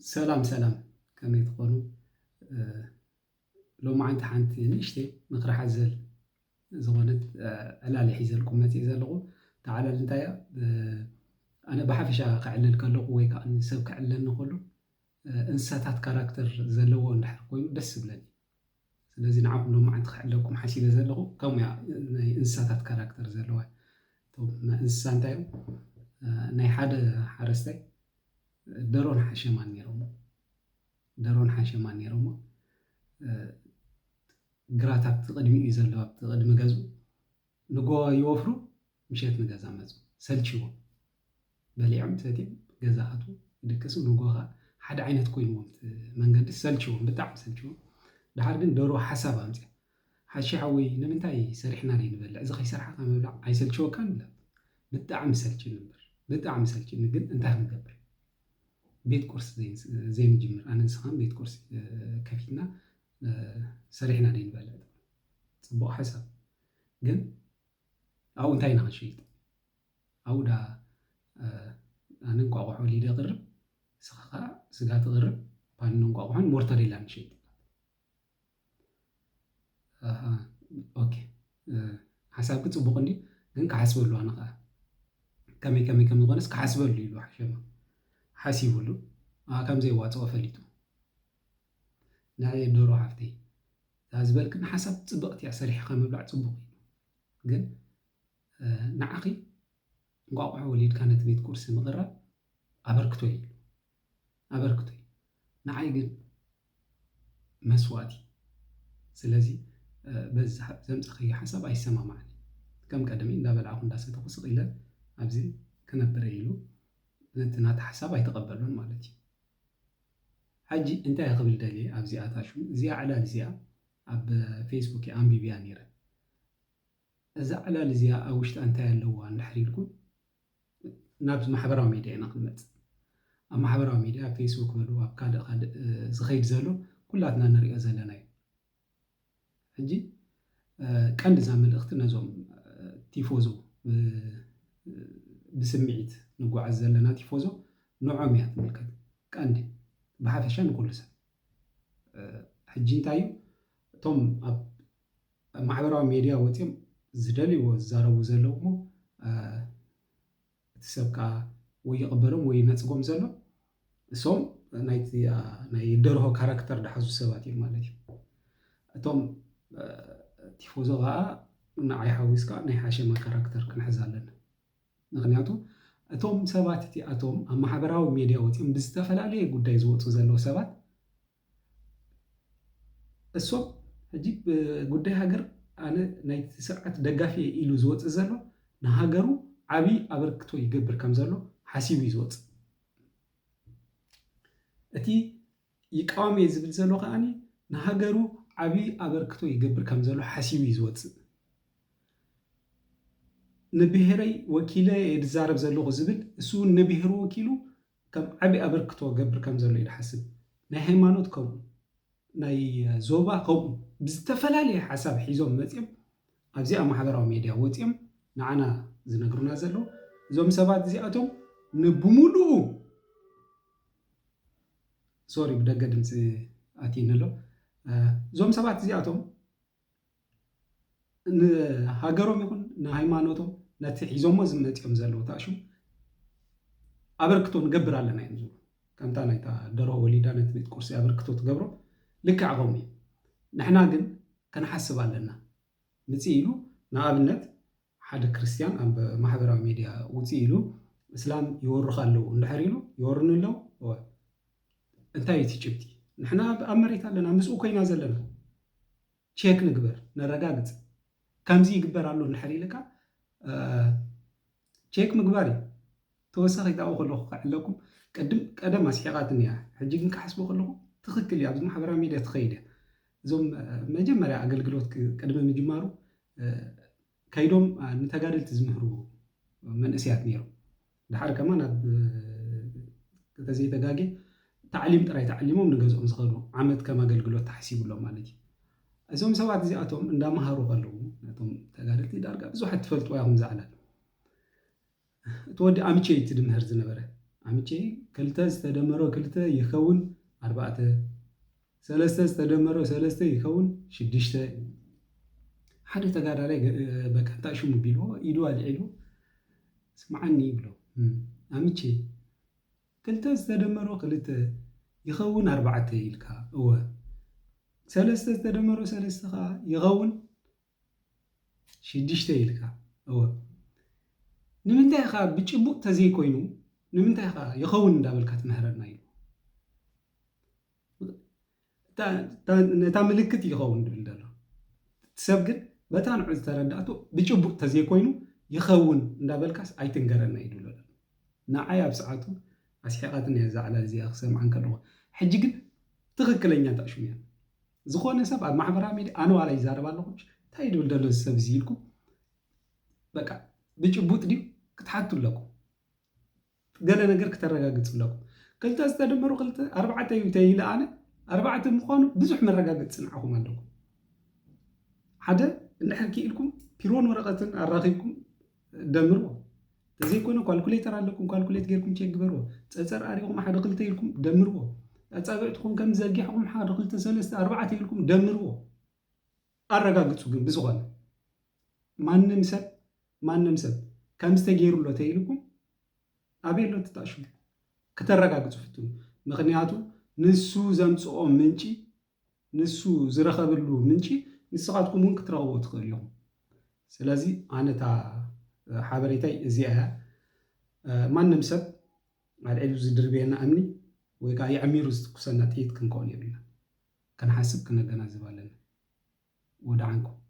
ሰላም ሰላም፣ ከመይ ትኾኑ? ሎማዓንቲ ሓንቲ ንእሽተይ ምኽሪ ሓዘል ዝኾነት ዕላል ሒዘልኩም መፅእ ዘለኹ። ተዓላል እንታይ እያ? ኣነ ብሓፈሻ ክዕልል ከለኹ ወይ ከዓ ሰብ ክዕለኒ ከሎ እንስሳታት ካራክተር ዘለዎ እንድሕር ኮይኑ ደስ ዝብለኒ። ስለዚ ንዓኹም ሎማዓንቲ ክዕለኩም ሓሲበ ዘለኹ ከምኡ እያ፣ ናይ እንስሳታት ካራክተር ዘለዋ። እቶም እንስሳ እንታይ እዮም? ናይ ሓደ ሓረስታይ ደሮን ሓሸማን ነይሮሞ። ደሮን ሓሸማን ነይሮሞ። ግራት ኣብቲ ቅድሚኡ እዩ ዘሎ፣ ኣብቲ ቅድሚ ገዝኡ። ንጎ ይወፍሩ፣ ምሸት ንገዛ መፁ። ሰልችዎም። በሊዖም ሰትዮም ገዛ ኣትዉ፣ ይድቅሱ። ንጎ ከዓ ሓደ ዓይነት ኮይንዎም እቲ መንገዲ፣ ሰልችዎም፣ ብጣዕሚ ሰልችዎም። ድሓር ግን ደሮ ሓሳብ ኣምፅያ። ሓሺ ሓወይ ንምንታይ ሰሪሕና ዘይንበልዕ? እዚ ከይሰርሓ ካብ ምብላዕ ኣይሰልችወካን? ኢላ። ብጣዕሚ ሰልችኒ እምበር፣ ብጣዕሚ ሰልችኒ፣ ግን እንታይ ክንገብር? ቤት ቁርሲ ዘይንስ-፣ ዘይንጅምር፣ ኣነ ንስኻን ቤት ቁርሲ ከፊትና ሰሪሕና ዘይንበልዕ? ፅቡቕ ሓሳብ። ግን ኣብኡ እንታይ ኢና ክንሸይጥ? ኣብኡ ዳ ኣነ እንቋቑሖ ሊደ ቅርብ፣ ንስኻ ከዓ ስጋ ትቕርብ፣ ፓኒን እንቋቑሖን ሞርተዴላ ንሸይጥ። ኣሃ፣ ኦኬ። ሓሳብኪ ጽቡቕ እንዲ፣ ግን ክሓስበሉ ኣነ ከኣ። ከመይ ከመይ ከም ዝኾነስ ክሓስበሉ ኢሉ ሓሸማ። ሓሲቡሉ፣ ኣኣ፣ ከም ዘይዋጽኦ ፈሊጡ። ናይ ዶሮ ሓፍተይ፣ እዛ ዝበልክኒ ሓሳብ ጽብቕቲ እያ፣ ሰሪሕኻ ምብላዕ ጽቡቕ እዩ። ግን ንዓኺ እንቋቑሖ ወሊድካ ነቲ ቤት ቁርሲ ምቕራብ ኣበርክቶ እዩ። ኣበርክቶ እዩ። ንዓይ ግን መስዋእቲ። ስለዚ በዚ ዘምፀኸዮ ሓሳብ ኣይሰማማዕን። ከም ቀደመይ እንዳበላዕኹ እንዳሰተኹ ስቕ ኢለ ኣብዚ ክነብር ኢሉ ነቲ ናታ ሓሳብ ኣይተቐበሎን ማለት እዩ። ሕጂ እንታይ ክብል ደልየ ኣብዚኣ ታሹ እዚኣ ዕላል እዚኣ ኣብ ፌስቡክ ኣንቢብያ ነይረ። እዛ ዕላል እዚኣ ኣብ ውሽጣ እንታይ ኣለዋ እንድሕር ኢልኩም ናብ ማሕበራዊ ሚድያ ኢና ክንመጽእ። ኣብ ማሕበራዊ ሚድያ ኣብ ፌስቡክ በሉ ኣብ ካልእ ካልእ ዝኸይድ ዘሎ ኩላትና ንሪኦ ዘለና እዩ። ሕጂ ቀንዲ እዛ መልእኽቲ ነዞም ቲፎዞ ብስምዒት ንጓዓዝ ዘለና ቲፎዞ ንዖም እያ ትምልከት። ቀንዲ ብሓፈሻ ንኩሉ ሰብ ሕጂ እንታይ እዩ እቶም ኣብ ማሕበራዊ ሜድያ ወፂኦም ዝደልይዎ ዝዛረቡ ዘለዉ እሞ እቲ ሰብ ከዓ ወይ ይቕበሎም ወይ ይነፅጎም ዘሎ እሶም ናይ ደርሆ ካራክተር ድሓዙ ሰባት እዮም ማለት እዩ። እቶም ቲፎዞ ከዓ ንዓይ ሓዊስካ ናይ ሓሸማ ካራክተር ክንሕዝ ኣለና። ምክንያቱ እቶም ሰባት እቲኣቶም ኣብ ማሕበራዊ ሜድያ ወፂኦም ብዝተፈላለየ ጉዳይ ዝወፁ ዘለዉ ሰባት እሶም ሕጂ ብጉዳይ ሃገር ኣነ ናይቲ ስርዓት ደጋፊ እየ ኢሉ ዝወፅእ ዘሎ ንሃገሩ ዓብዪ ኣበርክቶ ይገብር ከም ዘሎ ሓሲቡ እዩ ዝወፅእ። እቲ ይቃወም እየ ዝብል ዘሎ ከዓኒ ንሃገሩ ዓብዪ ኣበርክቶ ይገብር ከም ዘሎ ሓሲቡ እዩ ዝወፅእ። ንብሄረይ ወኪለ እየ ዝዛረብ ዘለኹ ዝብል እሱ እውን ንብሄሩ ወኪሉ ከም ዓብዪ ኣበርክቶ ገብር ከም ዘሎ እዩ ዝሓስብ። ናይ ሃይማኖት ከምኡ ናይ ዞባ ከምኡ ብዝተፈላለየ ሓሳብ ሒዞም መፅኦም ኣብዚኣ ማሕበራዊ ሜድያ ወፂኦም ንዓና ዝነግሩና ዘለዉ እዞም ሰባት እዚኣቶም ንብሙሉኡ ሶሪ ብደገ ድምፂ ኣትይኒ ኣሎ። እዞም ሰባት እዚኣቶም ንሃገሮም ይኹን ንሃይማኖቶም ነቲ ሒዞሞ ዝመፅኦም ዘለዉ ታሹ ኣበርክቶ ንገብር ኣለና እዮም ዝብሉ። ከምታ ናይታ ደርሆ ወሊዳ ነቲ ቤት ቁርሲ ኣበርክቶ ትገብሮ ልክዕ ከምኡ እዩ። ንሕና ግን ከነሓስብ ኣለና። ምፅእ ኢሉ ንኣብነት ሓደ ክርስትያን ኣብ ማሕበራዊ ሚድያ ውፅእ ኢሉ እስላም ይወሩኻ ኣለዉ እንድሕር ኢሉ ይወሩኒ ኣለዉ እንታይ እዩ እቲ ጭብጢ? ንሕና ኣብ መሬት ኣለና ምስኡ ኮይና ዘለና ቼክ ንግበር ነረጋግፅ። ከምዚ ይግበር ኣሎ እንድሕር ኢልካ ቼክ ምግባር እዩ። ተወሳኺ ካብኡ ከለኹ ክዕለኩም ቅድም ቀደም ኣስሒቓትኒ እያ። ሕጂ ግን ክሓስቦ ከለኹ ትኽክል እዩ። ኣብዚ ማሕበራዊ ሚድያ ትኸይድ እያ። እዞም መጀመርያ ኣገልግሎት ቅድሚ ምጅማሩ ከይዶም ንተጋደልቲ ዝምህሩ መንእሰያት ነይሮም። ድሓር ከማን ኣብ ተዘይተጋጌ ታዕሊም ጥራይ ተዓሊሞም ንገዝኦም ዝኸዱ ዓመት ከም ኣገልግሎት ተሓሲቡሎም ማለት እዩ። እዞም ሰባት እዚኣቶም እንዳመሃሩ ከለዉ ነቶም ተጋደልቲ ዳርጋ ብዙሓት ትፈልጥዋ ኢኹም ዝዓላል እቲ ወዲ ኣምቼ እዩ ዝምህር ዝነበረ። ኣምቼ ክልተ ዝተደመሮ ክልተ ይኸውን ኣርባዕተ፣ ሰለስተ ዝተደመሮ ሰለስተ ይኸውን ሽዱሽተ። ሓደ ተጋዳላይ በቃ እንታይ ሽሙ ቢልዎ ኢዱ ኣልዒሉ ስምዓኒ ይብሎ። ኣምቼ ክልተ ዝተደመሮ ክልተ ይኸውን ኣርባዕተ ኢልካ እወ፣ ሰለስተ ዝተደመሮ ሰለስተ ከዓ ይኸውን ሽዱሽተ ኢልካ እወ። ንምንታይ ኢኻ ብጭቡጥ ተዘይኮይኑ ንምንታይ ኢኻ ይኸውን እንዳበልካ ትምህረና ኢሉ። ነታ ምልክት ይኸውን ድብል ዘሎ ሰብ ግን በታ ንዑ ዝተረዳእቶ ብጭቡጥ ተዘይኮይኑ ይኸውን እንዳበልካስ ኣይትንገረና እዩ ድብሎ ዘሎ። ንዓይ ኣብ ሰዓቱ ኣስሒቓትን እያ እዛ ዕላል እዚኣ ክሰምዓ እንከለኹ። ሕጂ ግን ትኽክለኛ ታሽሙ እያ። ዝኾነ ሰብ ኣብ ማሕበራዊ ሚድያ ኣነ ዋላ ይዛረብ ኣለኹ እንታይ ድብል ዘሎ ሰብ እዚ ኢልኩም በቃ ብጭቡጥ ድዩ ክትሓቱ ኣለኩም። ገለ ነገር ክተረጋግጽ ኣለኩም። ክልተ ዝተደመሩ ክልተ ኣርባዕተ እዩ ተይለ ኣነ ኣርባዕተ ምዃኑ ብዙሕ መረጋገጽ ጽንዓኹም ኣለኩም። ሓደ እንድሕር ክኢልኩም ፒሮን ወረቐትን ኣራኺብኩም ደምርዎ። ተዘይኮነ ኳልኩሌተር ኣለኩም ኳልኩሌት ጌርኩም ቼክ ግበርዎ። ጸጸር ኣሪኹም ሓደ ክልተ ኢልኩም ደምርዎ። ኣጻብዕትኹም ከም ዘርጊሕኹም ሓደ ክልተ ሰለስተ ኣርባዕተ ኢልኩም ደምርዎ። ኣረጋግጹ ግን ብዝኾነ ማንም ሰብ ማንም ሰብ ከምዚ ተገይሩ ኣሎ ተይልኩም ኣበይ ኣሎ ትጣሽሙ ክተረጋግጹ ፍትኑ። ምኽንያቱ ንሱ ዘምጽኦ ምንጪ ንሱ ዝረኸብሉ ምንጪ ንስኻትኩም እውን ክትረኽቦ ትኽእል ኢኹም። ስለዚ ኣነታ ሓበሬታይ እዚኣ እያ። ማንም ሰብ ኣልዒሉ ዝድርብየና እምኒ ወይ ከዓ የዕሚሩ ዝትኩሰና ጥይት ክንከውን የብልና። ክንሓስብ ክነገናዝብ ኣለና። ወደ ዓንኩም።